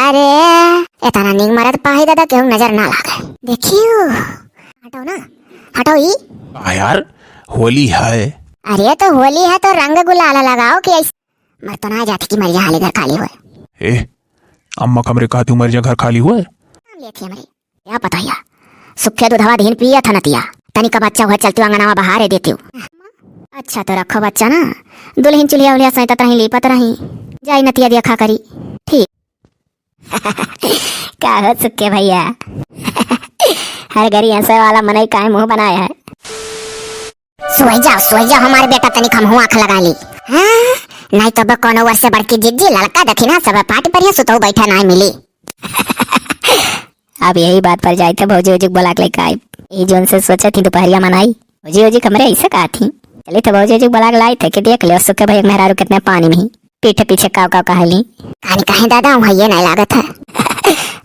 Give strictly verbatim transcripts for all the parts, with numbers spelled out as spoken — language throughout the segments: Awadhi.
अरे, एतना नीक मरद पाही दादा, केहू नजर ना लागे। देखियो, हटो ना, हटो ई। आ यार, होली है। अरे तो होली है तो रंग गुलाल लगाओ कि ऐसे मर तो ना जाती कि मर जा हाली घर खाली होए। ए, अम्मा कमरे कहती हूँ मर जा घर खाली होए। नाम लेती हमरे, क्या पता या सुखे दूधवा दीन पियत ह नतिया। तनिका बच्चा हुआ चलती अंगनावा बहारे देती हूँ। अच्छा तो रखो बच्चा ना, दुल्हन चुल्हिया उल्हिया सैतत रही, लीपत रही, जाई नतिया देखा करी। ठीक। का हो सुक्के भैया? हर घड़ी हंसे वाला मनई काहे मुंह बनाया है? सोई जा, सोई जा हमार बेटा, तनिक हमहू आँख लगा ली। हाँ? नहीं तो बा कोनो वर्ष से बड़की जिज्जी, लड़का दखिना सब पार्टी पर ही सुतऊ बैठा नहीं मिली। अब यही बात पर जाई तो भौजी उजी के बोला के लेके आई। ई जोन से सोचे थी दोपहरिया मनाई। भौजी उजी कमरे ऐसे कहा थी। चली तो भौजी उजी के बोला के लाई थे कि देख ले सुक्के भैया के मेहरारू कितने पानी में ही। पीठ पीछे काव काव कहली। कानी काहे दादा, वहाँ ये नहीं लागत है।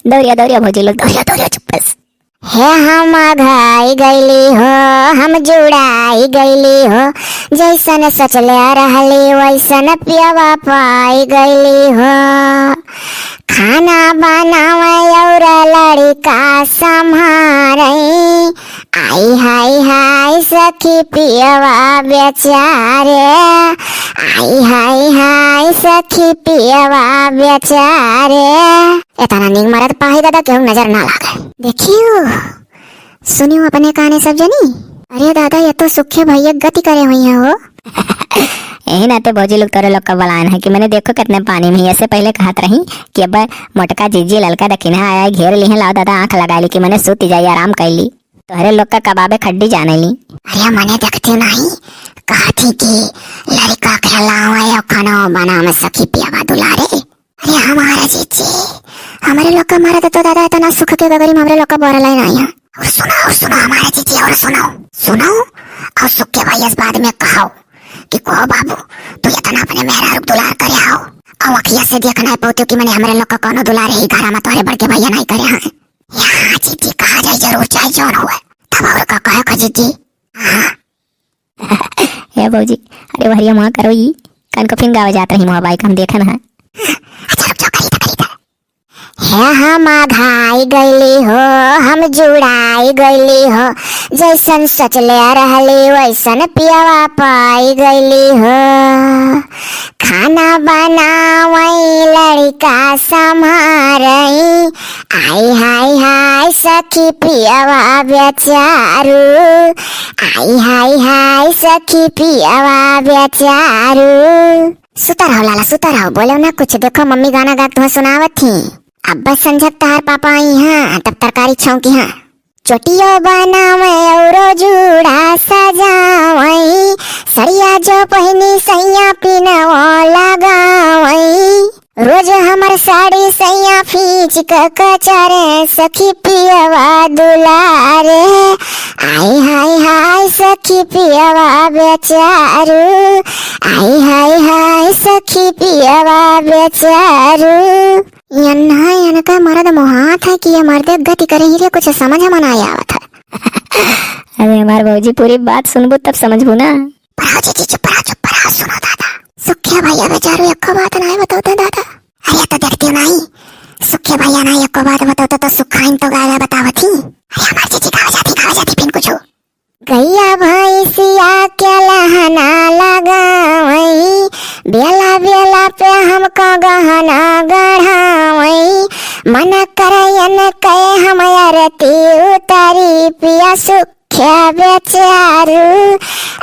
दौरिया, दौरिया भौजी लोग, दौरिया, दौरिया, चुप बस। हे हम अघाई गईली हो, हम जुड़ाई गईली हो, जैसन सोचले रहली वैसन पियवा पाई गईली हो। खाना बनावे और लड़का संभारे, आई हाय हाय सखी पियवा बेचारे, आई हाय हाय सखी पियवा बेचारे। एतना नीक मरद पाही दादा केहू नजर ना लागे। देखियो, सुनियो अपने काने सब जनी। अरे दादा, ये तो सुखे भैया गति करे हुई है हो। यही नाते भौजी लोग तोरे लोग का बलान है कि मैंने देखो कितने पानी में, ऐसे पहले कहत रही कि अब मोटका जीजी ललका दखिना आया है, घेर ली है, लाओ दादा आँख लगा ली कि मैंने सूती जाई, आराम कर ली। तोहरे लोग का कबाबे खड्डी जाने ली। अरे मने देखते नहीं, कहती कि लड़का खेलावे और खाना बनावे सखी पियावा दुलारे। अरे हमारा जीजी, हमारे लोग का मारा तो दादा इतना सुख के गगरी में हमारे लोग का बोरा लाई नहीं है। और सुनाओ, सुनाओ हमारा जीजी, और सुनाओ, सुनाओ। और सुख के भैया से बाद में कहो कि को बाबू, तू इतना अपने मेहरारू दुलार करे आओ। और अखिया से देखना है पौते कि मैंने हमारे लोग का कोनो दुलार ही घरा में तोहरे बड़के भैया नहीं करे हैं। यहाँ जीजी कहा जाए जरूर चाहे जौन हुए, तब और का कहे का जीजी। हाँ। हे भौजी, अरे भरिया मुआ करो ई, कान को फिन गावे जात रही मुआ बाई, हम देखन है। अच्छा रुक जाओ, करी था, करी था। हे हम अघाई गईली हो, हम जुड़ाई गईली हो, जैसन सोचले रहली वैसन पियवा पाई गईली हो। खाना बनावई लड़का संभारई, आई हाय हाय सखी पियवा बेचारू, आई हाय हाय सखी पियवा बेचारू। सुता रहो लाला, सुता रहो, बोलो ना कुछ। देखो मम्मी गाना गा के तुम्हें सुनावत थी। अब बस संझक तहार पापा आई हैं, तब तरकारी छौंकी हैं। चोटियो बनावे औरो जूड़ा सजावई, सड़िया जो पहिनी सैया पिनवो लगावई। रोज हमर साड़ी सैया फींच क कचरे, सखी पियवा दुलारे। आय हाय हाय सखी पियवा बेचारू, आय हाय हाय सखी पियवा बेचारू। यन्हा यनका मरद मोहात है कि ये मर्दे गति करे ही रे, कुछ समझ में ना आवत है। अरे हमार भौजी, पूरी बात सुनबू तब समझबू ना। पढ़ाओ जीजी, चुप रहा, चुप रहा, सुनो दादा। सुखिया भैया बेचारू एको बात ना बतावते दादा। अरे तो देखती हो नहीं, सुखिया भैया ना एको बात बतावते तो सुखाइन तो गावे बतावत ही। अरे हमार जीजी गावे जाती, गावे जाती फिर कुछ। गैया भैंसिया के लहना लगावई, बेला बेला पे हमको गहना गढ़ावई। मन करयन के हम आरती उतारी, पिया सुख्या बेचारू।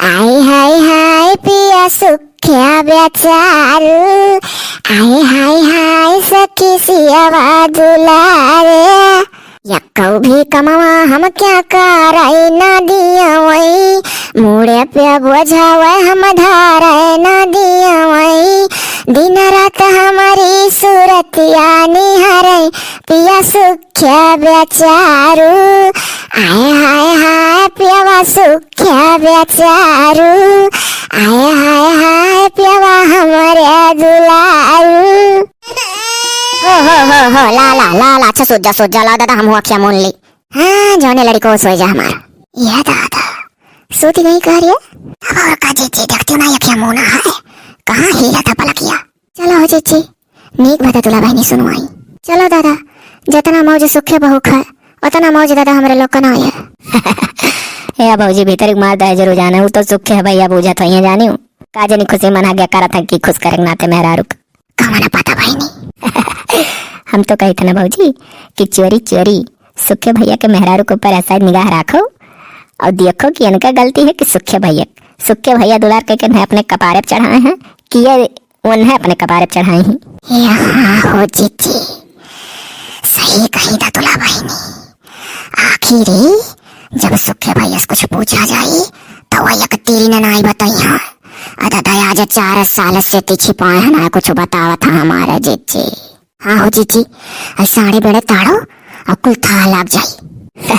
आय हाय हाय पिया सुख्या बेचारू। आय हाय हाय सखी सियावा दुलारे। यक्कौ भी कमवा हम क्या कराई ना दियवई, मूड़े पे बोझावे हम धारे ना दियवई। दिन रात हमारी सूरतिया निहारे पिया सुख्या बेचारू। आय हाय हाय पियवा सुख्या बेचारू। आय हाय हाय पियवा हमरे दुलारू। हो, हो, हो, हो, ला, ला, ला, ला, अच्छा, सोच जा, सोच जा, ला दादा, हम हुआ क्या मोन ली। हाँ, जौने लड़को सोई जा हमार। ये दादा, सोती नहीं कह रही है? अब और का जीजी, देखती हो ना, ये क्या मोना है? कहाँ हीरा था पलकिया? चलो हो जीजी, नीक बता तुला बहनी सुनवाई। चलो दादा, जितना मौज सुखे बहू खाए, उतना मौज दादा हमरे लोग का ना है। ए भौजी, भीतर एक मार दहेज रुझान है, वो तो सुखे है भैया, बूझत होइए जानियो। का जानी खुशी मना गया करत है कि खुश करे के नाते मेहरारू का। का मना पता बहिनी? हम तो कही थे ना भौजी कि चोरी चोरी सुखे भैया के मेहरारू के ऊपर ऐसा निगाह राखो और देखो कि इनका गलती है कि सुखे भैया, सुखे भैया दुलार कह के इन्हें अपने कपारे पे चढ़ाए हैं कि ये उन्हें अपने कपारे पे चढ़ाई हैं। यहाँ हो जीजी, सही कही दतुला बहिनी। आखिर जब सुखे भैया से कुछ पूछा जाई तो वह एक तीरी न नाई बताई है। अदा दया जे चार साल से ती छिपाए है ना कुछ बतावत है हमारे जीजी। हाँ हो जीजी, ऐसा आड़े बेड़े ताड़ो और कुल थाह लाग जाई।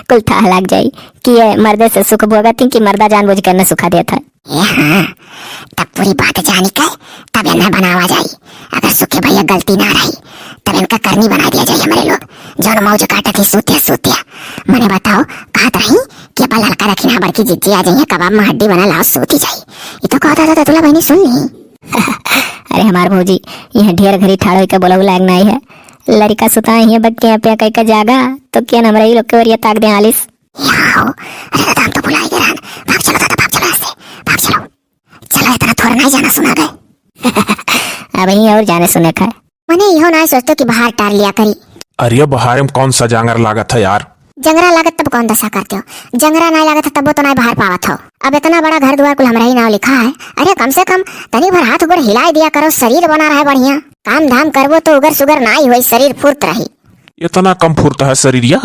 कुल थाह लाग जाई कि ये मर्दे से सुख भोगत ही कि मर्दा जानबूझ के न सुखा देत है। ए हाँ, तब पूरी बात जानी के तब इन्हें बनावा जाई। अगर सुखे भैया गलती ना रही तब इनका करनी बना दिया जाई हमरे लोग। जौन मौज काटत ही सूतिया सूतिया। मने बताओ, कहत रही कि अब ललका रखी ना बड़की जीजी आ जाइए, कबाब में हड्डी बना लाओ सूती जाई। ये तो कहत था दतुला बहिनी सुन ली। अरे हमार भौजी, यहाँ ढेर घड़ी ठाड़ होइके बोलऊ लायक नाई है। लड़का सुता है बक्के पे कई का जागा, तो क्या हमरा ही लोग के ओरिया ताक दे आलिस। याओ, अरे दादा, हम तो भुलाई गए रहन। भाग चलो दादा, भाग चलो यहाँ से, भाग चलो। चलो, इतना थोड़ा नहीं जाना सुना गए। अब ही और जाने सुने का। मने इहो ना सोचतो कि बाहर टार लिया करी। अरे बाहर में कौन सा जांगर लागत है यार? जंगरा लागत तब कौन दशा करते हो? जंगरा ना लागत है तब वो तो ना बाहर पावत हो। अब इतना बड़ा घर दुआर कुल हमरा ही नाव लिखा है। अरे कम से कम तनी भर हाथ गोड़ हिलाए दिया करो, शरीर बना रहे बढ़िया। काम धाम करबो तो उगर सुगर ना ही होई, शरीर फुर्त रही। इतना कम फुर्त है शरीरिया?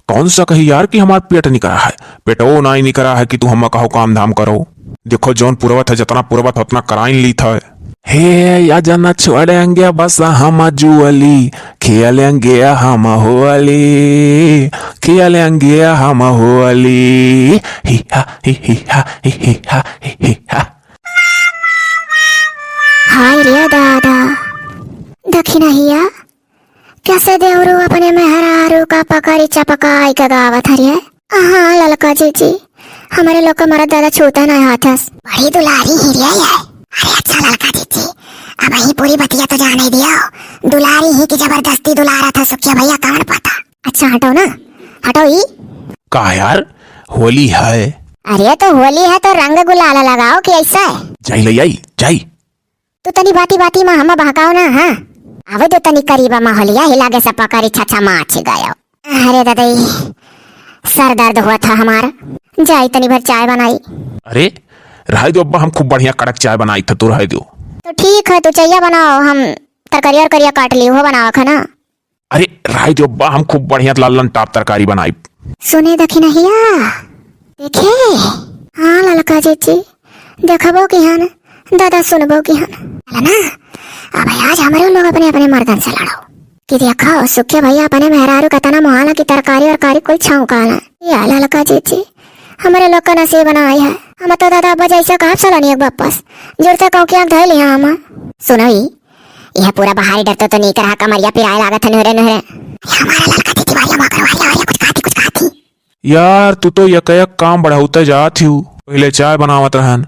कौन सा कही यार कि हमार पेट निकरा है, पेटवो नाई निकरा है कि तू हम्मा कहो काम धाम करो। देखो जौन पुरवत है, जितना पुरवत है उतना कराइन लीत है। हे या जना छोड़ेंगे बस हम जुअली, खेलेंगे हम होली, खेलेंगे हम होली। ही हा, ही, ही हा, ही, ही हा, ही, ही हा। हाय रे दादा, दखिनहिया, कैसे देवरू अपने मेहरारू का पकड़ी चपकाई के गावत हरिये? हाँ ललका जीजी, हमरे लोग का मरद दादा छूते नहीं हाथस। बड़ी दुलारी ही रे ये। अरे अच्छा ललका जीजी, अब ही पूरी बतिया तो जाने दियो। दुलारी ही कि जबरदस्ती दुलारा था सुखिया भैया, कौन पता। अच्छा हटो ना, हटो ई। का यार, होली है। अरे तो होली है तो रंग गुलाल लगाओ कि ऐसा है? जाई ले आई, जाई। तू तनी बाती बाती मा हमा बहकाओ ना, हाँ? आवे दो तनी करीबा मा होलिया, हिला के सब पकड़ी छछा माछ गयो। अरे दादा, ई सर दर्द हुआ था हमार। जाई तनी भर चाय बनाई। अरे, रहे दो अब्बा, हम खूब बढ़िया कड़क चाय बनाई था, तू रहे दो। तो ठीक है, तू चैया बनाओ, हम तरकरिया उरकरिया काट ली, वो बनावा खाना। अरे, रहे दो अब्बा, हम खूब बढ़िया लालन टाप तरकारी बनाई। सुने दखिनहिया, देखे? हाँ ललका जीजी, देखबो किहन, दादा सुनबो किहन। चला ना, अब आज हमरे लोग अपने अपने मर्दन से लड़ो। कि देखो, सुखे भैया अपने मेहरारू कतना मुहाला की तरकारी और कारी कुल छौंकाला। या ललका जीजी, हमरे लोग का नसीब ना आई है। हम तो दादा अब्बा जैसे कहा चलो नहीं एक वापस। जुड़ते कहूँ कि आँख धोई लिया हम। सुनो ई, यह पूरा बाहरी डरतो तो नीक रहा, कमरिया पिराए लागत है नुहरे नुहरे। ये हमारा ललका जीजी वाली मौकर वाली और ये कुछ खाती, कुछ खाती। यार, तू तो एक एक काम बढ़ाउते जात ही। पहिले चाय बनावत रहन,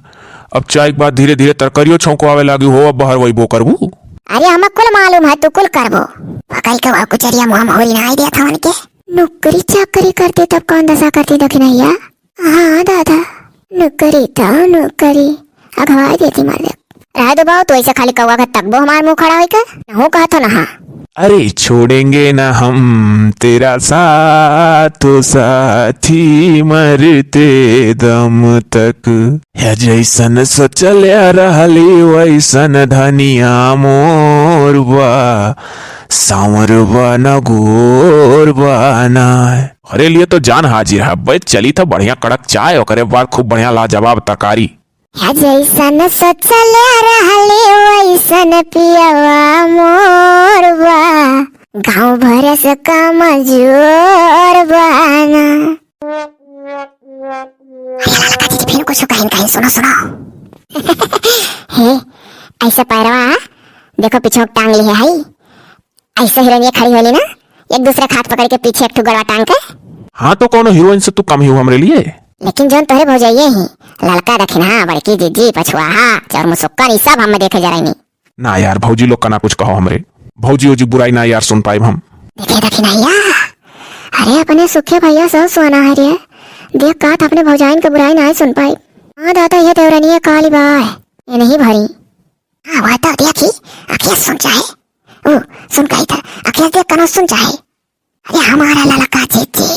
अब चाय के बाद धीरे धीरे तरकारियो छौंकवावे लागी हो, अब बहर वही बो करबू। अरे, हमें कुल मालूम है, तू कुल करबो। पकड़ के वो कुचरिया मुँह में होरी ना आई दिया था उनके। नौकरी चाकरी करती तब कौन दशा करती दखिनहिया? हाँ दादा, नौकरी था नौकरी, अगवा देती मर दे। रह दो बाऊ, तू ऐसे खाली कौवा का तकबो हमार मुंह खड़ा होई के? नहु कहत हो ना, हाँ। अरे छोड़ेंगे ना हम तेरा साथ, ओ साथी मरते दम तक। या जैसन सोचले रहली वैसन धनिया मोर बा, सांवर बा न गोर बा ना। अरे लिए तो जान हाजिर है बे, चली था बढ़िया कड़क चाय, ओकरे बाद खूब बढ़िया लाजवाब तरकारी। या जैसन सोचले रहली वैसन पियवा मोर बा, गाँव भर से कमजोर बा ना। अरे ललका जीजी फिर कुछ कहिन कहिन, सुनो सुनो। हे, ऐसे पैरवा देखो पीछे टांग ली है, ऐसे हीरोइनिया खड़ी होली ना, एक दूसरे के हाथ पकड़ के पीछे एक ठो गड़वा टांग के। हाँ, तो कौनो हीरोइन से तू कम ही हो हमरे लिए। लेकिन जौन तोहरे भौजाइये ही, ललका दखिनहा, बड़की जीजी, पछुआहा, चौर मुसुक्कन, ई सब हम देखे जरैनी। ना यार, भौजी लोग का ना कुछ कहो हमरे। भौजी ओजी बुराई ना यार सुन पाइब हम। देखे दखिनैया, अरे अपने सुखे भैया सब सोना है रे। देख कहत अपने भौजाइन के बुराई ना सुन पाइब। हाँ दादा, ये देवरनिया काली बा, ये नहीं भरी। हाँ, वह तो देखी, अखिया सुन चाहे। ओ, सुन कही था, अखिया देख कनो सुन चाहे। अरे हमारा ललका जीजी,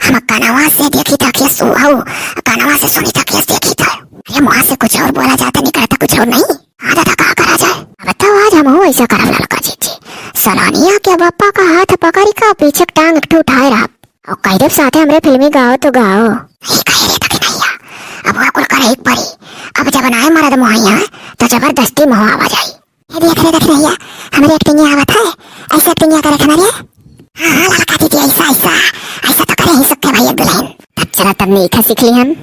हम कनवा से देखी था केस, ओ, कनवा से सुनी था केस देखी था। अरे मुँह से कुछ और बोला जाता, निकलता कुछ और नहीं। हाँ दादा, का करा जाए? अब तो आज हम हो ऐसा करब ललका जीजी, सलानिया के बप्पा का हाथ पकड़ी का पीछे टांग एक ठो उठाए रहब। और कह देब साथे हमरे फिल्मी गाओ तो गाओ। नहीं कहे रे दखिनैया, अब वह कुल करे एक परी। अब जब नाय मरद मोहैया, तो जबरदस्ती मोह आवा जाई। ये देख रे दखिनैया, हमरे एक्टिंग आवत है, ऐसे एक्टिंग करे हमारे। हाँ, हाँ, ललका दीदी, ऐसा, ऐसा, ऐसा तो करे ही सुखे भैया दुल्हन। तब चला, तब नहीं सीख ली हम।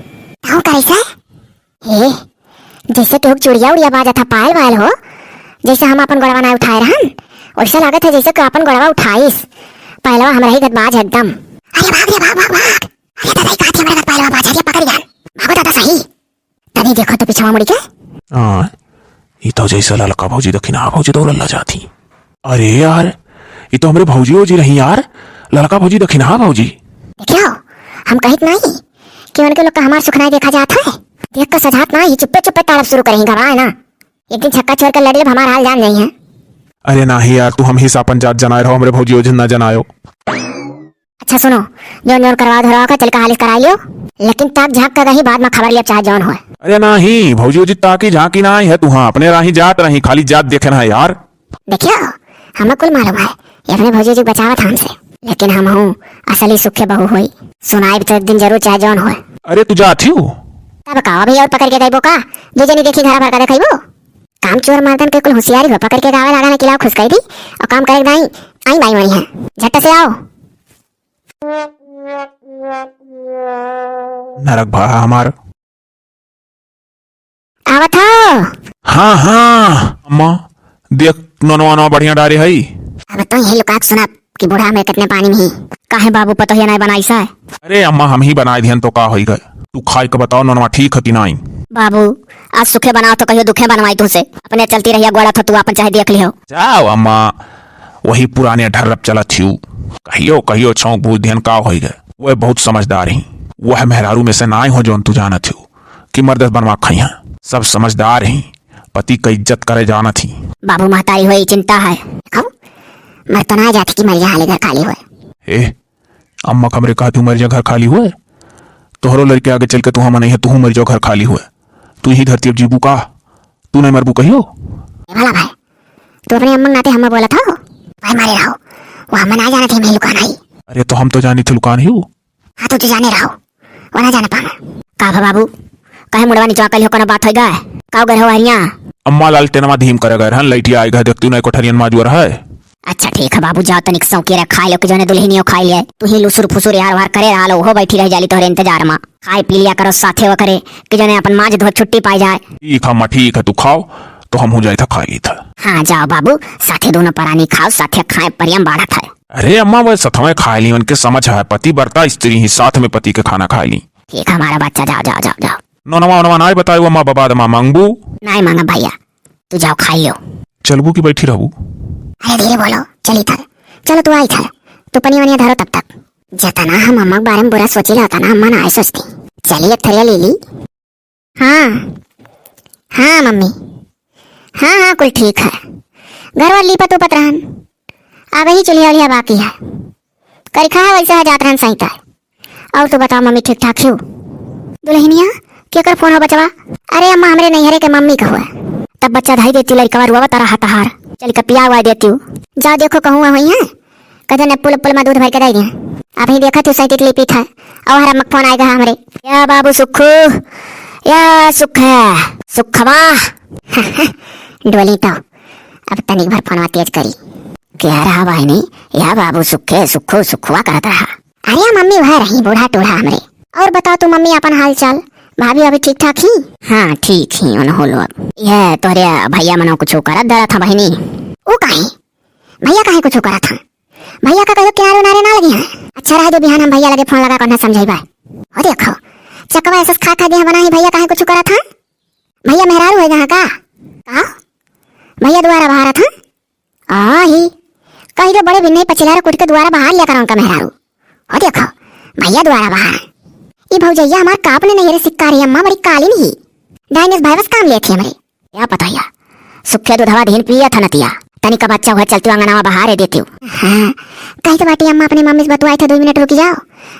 कहूँ करे से? ए, जैसे केहू के चुड़िया उड़िया बाजत ह, पायल वायल हो, जैसे हम अपन गोड़वा ना उठाए रहन, वैसे लागत है जैसे कि अपन गोड़वा उठाइस। पायलवा हमरा ही गत बाज एकदम। अरे भाग रे, भाग, भाग, भाग। अरे दादा, ई काठी हमरा गत पायलवा बाज, अरे पकड़ गन। भागो दादा सही। तनी देखो तो पिछवा मुड़ी के। हाँ, ई तो जैसे ललका भौजी दखिनहा भौजी दौड़ल ला जाती। अरे यार, ई तो हमरे भौजी ओजी रही यार, ललका भौजी दखिनहा भौजी। देखियो, हम कहित नहीं कि उनके लोग का हमार सुखनाई देखा जात है। देख के सजात ना, ये चुप्पे चुप्पे ताड़ब शुरू करेंगे, घबराए ना। एक दिन छक्का छोड़ के लड़ लेब, हमार हाल जान जाई है। अरे नाही यार, तू हम ही से अपन जात जनाए रहो, हमरे भौजी ओझन ना जनायो। अच्छा सुनो, जौन जौन करवा धरवा का चल के हालिस कराई लियो, लेकिन ताक झांक के कहीं बाद में खबर लिया, चाहे जौन होए। अरे नाही, भौजी ओझी ताकी झांकी नाही है, तू हाँ अपने राही जात रही, खाली जात देखे ना है यार। देखियो, हमें कुल मालूम है, ये अपने भौजी जी बचावत हमसे, लेकिन हम हूँ असली सुखे बहू होई। सुनाई तो एक दिन जरूर, चाहे जौन होए। अरे तू जात ही हो? तब का, अभी और पकड़ के गईबो का? दू जनी देखी घरा भर का देखइबो। काम चोर मर्दन के कुल होशियारी हो, पकड़ के गावे लागा ना कि लाओ खुसकई दी, और काम करे दाई, आई बाई वही है, झट से आओ। नरक भा हमार। आवत हो? हाँ, हाँ, अम्मा, देख, नोनवा, नोनवा बढ़िया डारे हई। अब तो यही लुकाक सुना कि बूढ़ा में कितने पानी में ही। काहे बाबू, पतोहिया नाय बनाइस है? अरे अम्मा, हम ही बनाए दिहन तो का होई गए? तू खाई के बताओ, नोनवा ठीक है कि नाई? बाबू, आज सुखे बनाओ तो कहियो दुखे बनवाई तुझसे। अपने चलती रहिया गोड़ा तो तू आपन चाहे देख लिहो। जाओ अम्मा, वही पुराने ढर्रप चलत हिउ। कहियो, कहियो छौंक बूझ दिहन का होई गए? वह बहुत समझदार ही। वह मेहरारू में से नाई हो जौन तू जानत हिउ। कि मर्दस बनवा खइहाँ। सब समझदार ही, पति क इज्जत करे जानत ही। बाबू महतारी होई चिंता है। देखो, मर तो ना जात कि मर जा हाले घर खाली होए। ए, अम्मा क हमरे कहत हू मर जा घर खाली होए। तोहरो लड़के आगे चल के तू हम नहीं है, तू मर जाओ घर खाली होए। तू यही धरती अब जीबू का? तू नहीं मरबू कहियो? ए भला भाई, तू अपने अम्मा के नाते हमें बोलत हो? भाई मारे रहो, वो हमें ना जानत ही, मैं लुकान आई। अरे तो हम तो जानी थे लुकान ही हूँ। हाँ, तू तो जाने रहो, वो ना जाने पावे। का भा बाबू, काहे मुड़वा निचवा कइले हो, कोनो बात होई गा? का उगर हो हरिया? अम्मा लालटेनवा धीम करे गए रहन, लइटिया आइ गए, देखती नहीं कोठरियन माजुअर है। अच्छा ठीक है बाबू, जाओ तनिक सौंकी रे, खाइ लो कि जौने दुल्हनियो खाइ ले। तू ही लुसुर फुसुर यार वार करे रहा लो, उहो बैठी रह जाली तोहरे इंतजार मा। खाइ पी लिया करो साथे वकरे कि जौने अपन माज धो छुट्टी पाइ जाए। ठीक है अम्मा, ठीक है, तू खाओ तो हमहू जाइत है खाइ लीत है। हाँ जाओ बाबू, साथे दोनों परानी खाओ, साथे खाए परियम बाढ़त है। अरे अम्मा, वह सथवे खाए ली, उनके समझ है, पति बरता स्त्री ही, साथ में पति के खाना खाए ली। ठीक है हमारा बच्चा, जाओ, जाओ, जाओ, जाओ। नोनवा ओनवा नाय बतायो अम्मा, बबाद मा मांगबू? नाय मांगा भैया, तू जाओ खाई लो। चलबू कि बैठी रहबू? अरे धीरे बोलो, चली थल, चलो तू आई थल, तू पनिया वनिया धरो तब तक। जतना हम अम्मा के बारे में बुरा सोची ला, उतना अम्मा ना आए सोचती। चली एक थरिया ले ली। हाँ, हाँ मम्मी, हाँ, हाँ, कुल ठीक है। घर वर लीपत उपत रहन, अब ही चुल्हिया उल्हिया बाकी है। करिखा है वैसे है, जात रहन सही तार। और तू बताओ मम्मी, ठीक ठाक हिउ? दुल्हनिया, केकर फोन हो बचवा? अरे अम्मा, हमरे नैहरे के मम्मी का हुआ। तब बच्चा धाई देती, लड़कवा रुआ तरह तहार। चल के पिया हुआ देती हूँ। जाओ देखो कहूँ हुई है। कजन ने पुल पुल में दूध भर के दे दिया। अभी देखा तू सैती लिपित है। और हर अम्मा फोन आएगा हमरे। या बाबू सुखू, या सुख है, सुखवा। डोली तो अब तनिक भर फोनवा तेज करी। क्या रहा बहिनी? या बाबू सुखे, सुखो, सुखवा करत रहा। अरे मम्मी वह रही बूढ़ा टूढ़ा हमरे। और बता तू मम्मी अपन हाल चाल, भाभी अभी ठीक ठाक ही? हाँ ठीक ही उन्हों लोग। यह तोहरे भैया मनो कुछ करत धरत था बहिनी। ऊ काहे? भैया काहे कुछ करत था? भैया का कहियो किनारे उनारे ना लगी हैं। अच्छा रहे दे, बिहान हम भैया लगे फोन लगा करना समझाई बा। ओ देखो, चकवा ऐसा खा खा देह बना ही, भैया काहे कुछ करत था? भैया मेहरारू है यहाँ का? का? भैया दोबारा भारत हाँ? आ ही, कही दो बड़े भिन्ने पचिलारा कुट के दुआरा बहार लिया करो उनका मेहरारू। हो देखो, भैया दुआरा बहार। ई भौजैया हमार का अपने नैहरे सिक्का रही अम्मा, बड़ी काली नहीं। डाइनेस भाई बस काम लेत ही हमरे। या पतोहिया, सुखे दूधवा दीन पियत ह नतिया। तनिका बच्चा हुआ चलती अंगनावा बहारे देती हूँ। हाँ, कही तो बाटी अम्मा अपने मम्मी से बतुआई था, दो मिनट रुकी जाओ।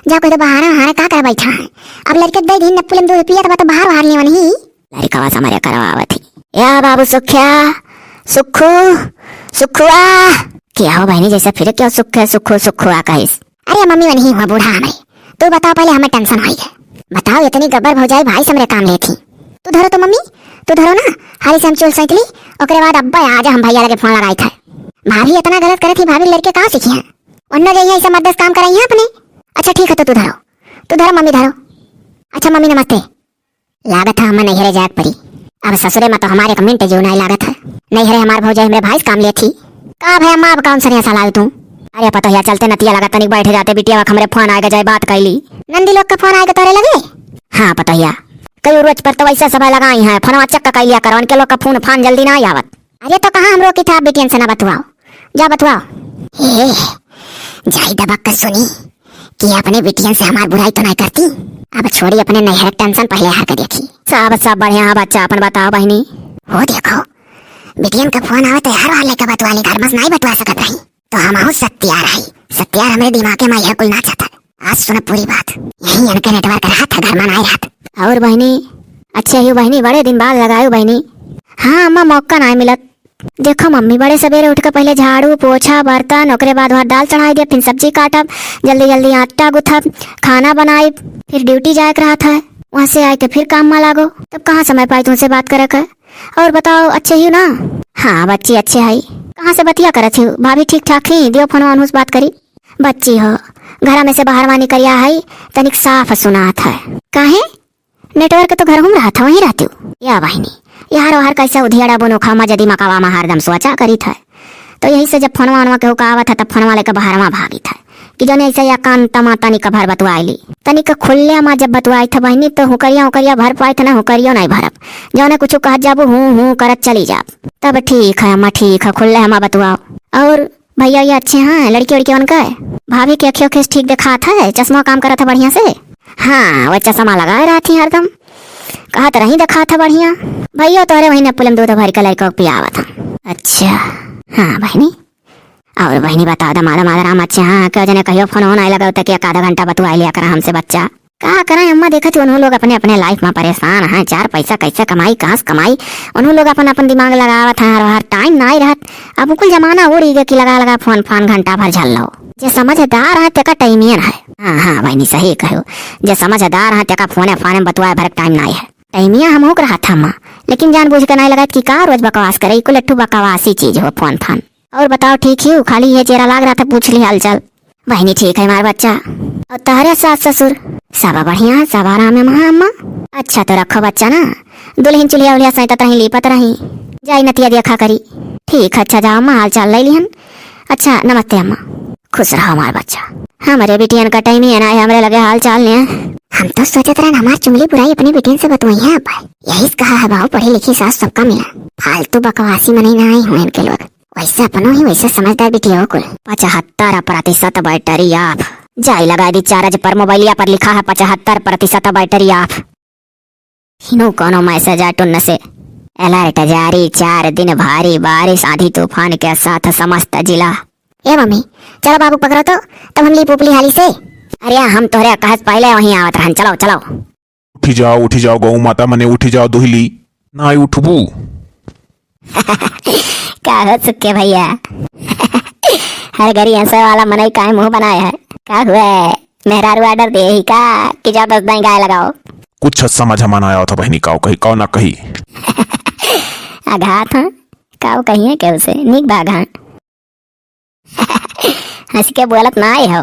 जाओ कही तो बहारा हारे का कर बैठा है। अब लड़के दे दीन नप्पुलम दूध पियत बा तो बहार बहार लेवन ही। लड़कवा समरे करवावत ही। या बाबू सुख्या, सुखू, सुखुआ। क्या हो बहनी, जैसे फिर क्यों सुखे, सुखू, सुखुआ कहिस? अरे मम्मी वनही हुआ बूढ़ा हमरे। तू बताओ पहले, हमें टेंशन होई है। बताओ इतनी गब्बर भौजाई भाई समरे काम लेत ही। तू धरो तो मम्मी, तू धरो ना। हाली से हम चूल सैंत ली, ओकरे बाद अब्बा आ जा हम भैया लगे फोन लगाई था। भाभी इतना गलत करत ही, भाभी लड़के कहाँ सीखी हैं? उन्नो गई है ऐसे मर्दस काम कराई है अपने। अच्छा ठीक है तो तू धरो, तू धरो मम्मी धरो। अच्छा मम्मी नमस्ते। लागत है हमें नैहरे जाए के परी। अब ससुरे में तो हमारे एक मिनट जीव नहीं लागत है। नैहरे हमार भौजाई हमरे भाई से काम लेत ही। का भैया अम्मा, अब कौन सनिया साला तू? अरे पतोहिया चलते नतिया लगा तनिक बैठे जाते बिटिया वक हमरे फोन आएगा जाए बात कैली। नंदी लोग का फोन आएगा तोरे लगे? हाँ पतोहिया, कई रोज पर तो वैसे सभा लगाई है, फोनवा चेक का कैलिया करो, उनके लोग का फोन फान जल्दी ना आवत। अरे तो कहाँ हम रोकी था बिटियन से ना बतुआओ, जा बतुआओ। ए, जाई दबक के सुनी कि अपने बिटियन से हमार बुराई तो नहीं करती। अब छोड़ी अपने नैहर के टेंशन, पहले हार के देखी। सब, सब बढ़िया है बच्चा, अपन बताओ बहनी। हो देखो, बिटियन का फोन आवे तो यार वाले का बतवा ली, घर में से नहीं बतवा सकत रही। तो हम हो सत्यार है, सत्यार हमरे दिमाग में यह कुल ना चाहता। आज सुन पूरी बात, यही इनके नेटवर्क रहा था, घर में नहीं रहा था। और बहनी, अच्छे ही बहनी, बड़े दिन बाद लगायो बहनी। हाँ अम्मा, मौका नहीं मिलत। देखो मम्मी, बड़े सवेरे उठ के पहले झाड़ू, पोछा, बर्तन, ओकरे बाद वहाँ दाल चढ़ाई दिया, फिर सब्जी काटब, जल्दी जल्दी आटा गुथब, खाना बनाई, फिर ड्यूटी जाए के रहत है, वहाँ से आए के फिर काम में लागो, तब कहाँ समय पाई तुमसे बात करे के? और बताओ, अच्छे ही हो ना? हाँ बच्ची, अच्छे है। कहाँ से बतिया करत ही? भाभी ठीक ठाक ही? दियो फोन उनहू से बात करी। बच्ची हो, घरा में से बाहर वानी करिया है, तनिक साफ सुनात है। काहे? नेटवर्क तो घर हम रहा था, वहीं रहती हूँ। या बहिनी, यार वाहर कैसे उधियाड़ा बोनो खामा जदी मकावा में हरदम सोचा करी था। तो यही से जब फोनवा वनवा केहू का आवत है, तब फोनवा लेके बाहरवा भागी था कि जौन ऐसे या कान तमा तनिक भर बतुआई ली। तनिक खुल्ले मा जब बतुआई था बहिनी, तो हुकरिया हुकरिया भर पाई था ना, हुकरियो नहीं भरब। जौने कुछ कहत जाबू, हूँ हूँ करत चली जाब। तब ठीक है अम्मा, ठीक है, खुल्ले हमा बतुआओ। और भैया ये अच्छे हैं, लड़की उड़की उनका? भाभी के अखियों खेस ठीक दिखात है, चश्मा काम करत है बढ़िया से? हाँ, वो चश्मा लगाए रहती हरदम, कहत रही दिखात है बढ़िया। भैया तोहरे वहीं नपुलम दूध भर के लड़का को पियावत है। अच्छा, हाँ बहनी। और बहनी बता दे, मादा मादा राम अच्छे हाँ, क्यों जने कहियो फोन होन आए लगा तक एक आधा घंटा बतुआ लिया करा हमसे बच्चा। का करें अम्मा, देखत ही उन्हों लोग अपने अपने लाइफ में परेशान हैं, चार पैसा कैसे कमाई, कहाँ से कमाई, उन्हों लोग अपन अपन दिमाग लगावत हैं, हर हर टाइम ना ही रहत। अब कुल जमाना उड़ ही गया कि लगा लगा फोन फान घंटा भर झल लो। जे समझदार है तेका टाइमियन है। हाँ हाँ बहनी सही कहो, जे समझदार है तेका फोने फाने में बतुआए भर टाइम ना है। टाइमिया हम ओक रहा था अम्मा, लेकिन जान बूझ के नहीं लगात कि का रोज बकवास करे, कुल एक ठो बकवासी चीज हो फोन फान। और बताओ ठीक ही हो, खाली ये चेहरा लाग रहा था, पूछ ली हालचाल। बहनी ठीक है हमार बच्चा। और तहरे सास ससुर? सब बढ़िया है, सब आराम है महा अम्मा। अच्छा तो रखो बच्चा ना, दुल्हन चुलिया उलिया सैतत रही, लीपत रही, जाई नतिया देखा करी। ठीक है, अच्छा जाओ अम्मा, हाल चाल ले लिहन। अच्छा नमस्ते अम्मा। खुश रहो हमार बच्चा। हमारे बिटियन का टाइम ही है ना, हमरे लगे हाल चाल ने। हम तो सोचत रहन हमार चुमली बुराई अपने बिटियन से बतवाई है अब। यही से कहा है बाबू, पढ़ी लिखी सास सबका मिला। फालतू बकवासी मनई ना आई हुए इनके लोग। वैसे अपनो ही वैसे समझदार बिटिया हो कुल। पचहत्तर प्रतिशत बैटरी ऑफ। जाई लगा दी चार्ज पर, मोबाइलिया पर लिखा है पचहत्तर प्रतिशत बैटरी ऑफ। हिनो कोनो मैसेज आ टुन्न से। अलर्ट जारी, चार दिन भारी बारिश, आंधी तूफान के साथ समस्त जिला। ए मम्मी, चलो बाबू पकड़ो तो, तब हम ली पुपली हाली से। अरे हम तोहरे कहत पहले वहीं आवत रहन, चलो चलो। उठी जाओ, उठी जाओ गौ माता मने, उठी जाओ दुहिली। नाई उठबू? का हो सुक्के भैया? हर घड़ी हंसे वाला मनई काहे मुंह बनाए है? का हुए? मेहरारू ऑर्डर दे ही का कि जा बस दाई गाय लगाओ? कुछ समझ में ना आवत बहिनी, काव कही काव ना कही। अघात हाँ, काव कहिए के उसे निक बाग हाँ। हंस के बोलत ना आए हो।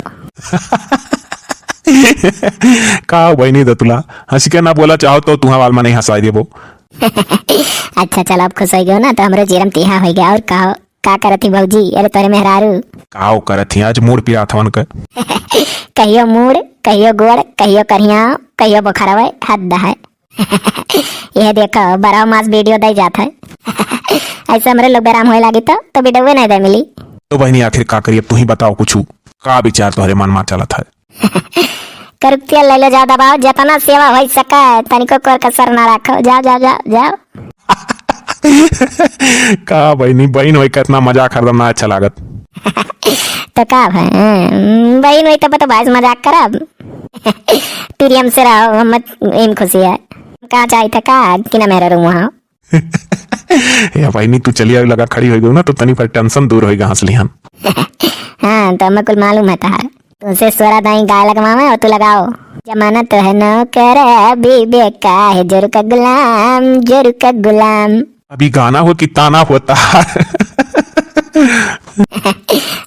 का हो बहिनी दतुला, हंस के ना बोला चाहो तो तुहा वाल में नहीं हंसाई देबो। अच्छा चलो, अब खुश हो गयो ना तो हमरो जीरम तिहा हो गया। और का हो, का करत ही भौजी? अरे तोरे मेहरारू। काव करत ही, आज मूड़ पिरात हवन के। कहियो मूड़, कहियो गोड़, कहियो करिया, कहियो बोखरवे, हद है। यह देखो, बरहो मास video दे जात है। ऐसे हमरे लोग बेराम होए लागी तो, तो video नहीं दे मिली। तो बहिनी, आखिर का करी, अब तू ही बताओ कुछ, का विचार तोहरे मन मा चलत है? करुक तेल ले लो, जाओ दबाओ, जितना सेवा होई सके, तनिको कोर कसर ना राखो। जाओ, जाओ, जाओ, जाओ। का बहिनी, बहिन होई के इतना मजाक हरदम ना अच्छा लागत। तो का भाई, हम्म, बहिन होई तब तो भाई से मजाक करब। प्रेम से रहो, हम मत एम खुशी है। का चाहिए था का कि ना मेरा रूम वहाँ? या बहिनी, तू चलिया लगा खड़ी होई गई ना, तो तनी पर tension दूर होई गा, हंस लिहन। हाँ, तो हमें कुल मालूम है तहार। तुमसे स्वरा दाई गाय लगवावे और तू लगाओ। जमाना तो है नौकर, अभी बेका है जोरू का गुलाम, जोरू का गुलाम। अभी गाना हो कि ताना होता?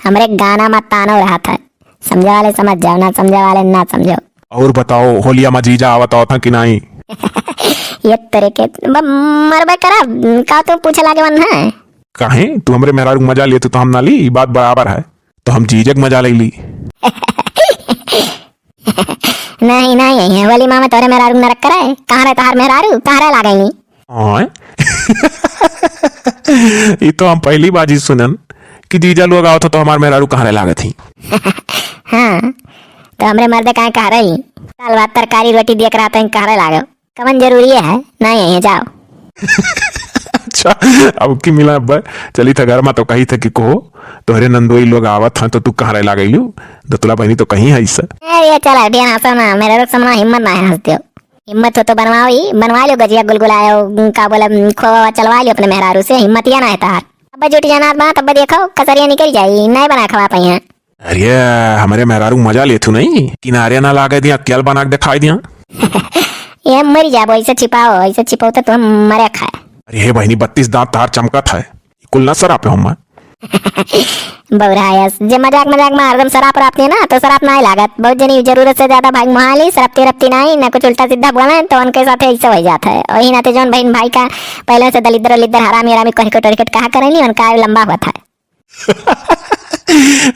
हमरे गाना मा तानो रहत है। समझे वाले समझ जाओ, ना समझे वाले ना समझो। और बताओ, होलिया मा जीजा आवत आवत हैं कि नाई? ये तेरे के ब-, मरबे करा, का तू पूछे लागे मन है? काहे? तू हमरे मेहरारू के मजा लेतू तो हम ना ली, ई बात बराबर है। तो हम जीजा के मजा ले ली। नहीं, नहीं, ये होली मा में तोरे मेहरारू नरक करे। कहाँ रहे तहार मेहरारू? कहाँ रहे लागैनी? ओए। ई तो हम पहली बाजी सुनन कि जीजा लोग आवत हो तो हमार मेहरारू कहाँ रहे लागत ही। हाँ, तो हमरे मर्दे काहे कहाँ रही? दाल भात तरकारी रोटी दिए के रहते हैं, कहाँ रहे लागो? कवन जरूरी है? नहीं है, जाओ। अच्छा, अब की मिला अब चली था घर मा तो कही था कि कहो, तोहरे नंदोई लोग आवत हैं तो तू कहाँ रहे लागैलू? दतुला बहिनी तो कहीं है इस। अरे चला, बियान हंसो ना, मेहरारू के सामने हिम्मत ना है, हंस दियो। हिम्मत हो तो बनवाओ ही, बनवा लो गजिया गुलगुलायो, का बोला, खोवा चलवा लो अपने मेहरारू से, हिम्मत या ना है तहार। अब जुट जाना बा, तब देखो, कसरिया निकल जाई, नहीं बना खवा पाई हैं। अरे, हमरे मेहरारू मजा लेथू नहीं, किनारे ना लागे दिया, अक्कल बना के दिखाई दिया। ये मरी जाबो, ऐसे छिपाओ, ऐसे छिपाओ तो तुम मरे खाए। अरे हे बहिनी, बत्तीस दांत तार चमकत है, कुल ना सरापे हम। बौरायस, जे मजाक मजाक में हरदम सराप रापते हैं ना, तो सराप ना लागत। बहुत जनी जरूरत से ज्यादा भाई मुहाली, सरपती रपती नहीं, ना कुछ उल्टा सीधा बोले, तो उनके साथ ऐसा हो जाता है। वही नाते जौन बहन भाई का पहले से दलिद्र लिद्र हरामी हरामी कह कटोरी कट कहा करेनी, उनका आयु लंबा होता है।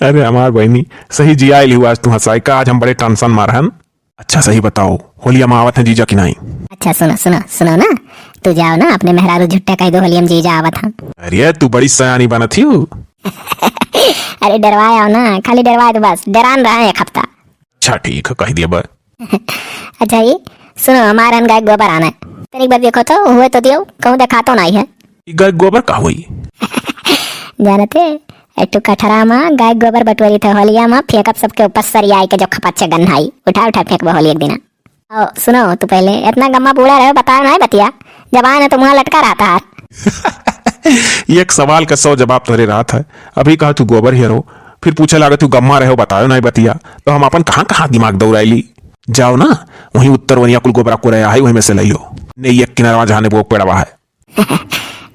अरे हमार बहिनी, सही जिया आइल हुआ आज तू हंसाई का, आज हम बड़े tension मार हन। अच्छा सही बताओ, होलिया में आवत हैं जीजा कि नहीं? अच्छा सुनो, सुनो, सुनो ना, तू जाओ ना अपने मेहरारू झुट्टे कह दो होलिया में जीजा आवत हैं। अरे तू बड़ी सयानी बनत ही। अरे डरवाए आओ ना, खाली डरवाए दो बस, डरान रहा है एक हफ्ता। अच्छा ठीक है, कह दिया बस। अच्छा ये सुनो, हमार हन गाय गोबर आना है, तनिक बार देखो तो हुए तो दियो, कहूँ देखा तो नहीं है। ई गाय गोबर का हुई? जानते, एक ठो कठरा मा गाय गोबर बटोरी थे होलिया मा, फेंकब सबके ऊपर सरियाई के जो खपाचे गन्हाई, उठा उठा फेंकबो होली एक दिना। ओ सुनो, तू पहले इतना गम्मा बूढ़ा रहो, बताओ नहीं बतिया, जब आए ना तो मुँह लटका रहता है। एक सवाल का सौ जवाब तोरे रहत है। अभी कहा तू गोबर हेरो, फिर पूछे लागे तू गम्मा रहो, बताओ नहीं बतिया, तो हम अपन कहाँ कहाँ दिमाग दौड़ाई ली। जाओ ना, वहीं उत्तर वनिया कुल गोबरा कुरया है, वहीं में से लइयो। ने एक किनारवा जहाँ ने वो पेड़वा है।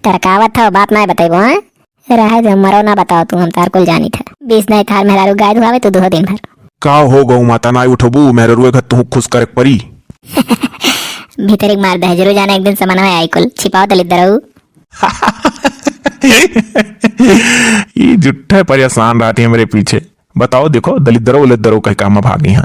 टरकावत हो, बात नहीं बतैबो, हैं? रहे दे, मरो ना बताओ तू, हम तार कुल जानी था। बीस नहीं थार मेहरारू गाय धुआवे तू दुहो दिन भर। का हो गौ माता, ना उठबू, मेहरारू घर तू खुश करे परी। भीतर एक मार दे, जरूर जाने एक दिन समनवा आई कुल, छिपाओ दलिद्दरऊ। ये जुट्ठे परेशान रहती है मेरे पीछे। बताओ, देखो, दलिद्दरो उलिद्दरो कह काम में भागी हैं।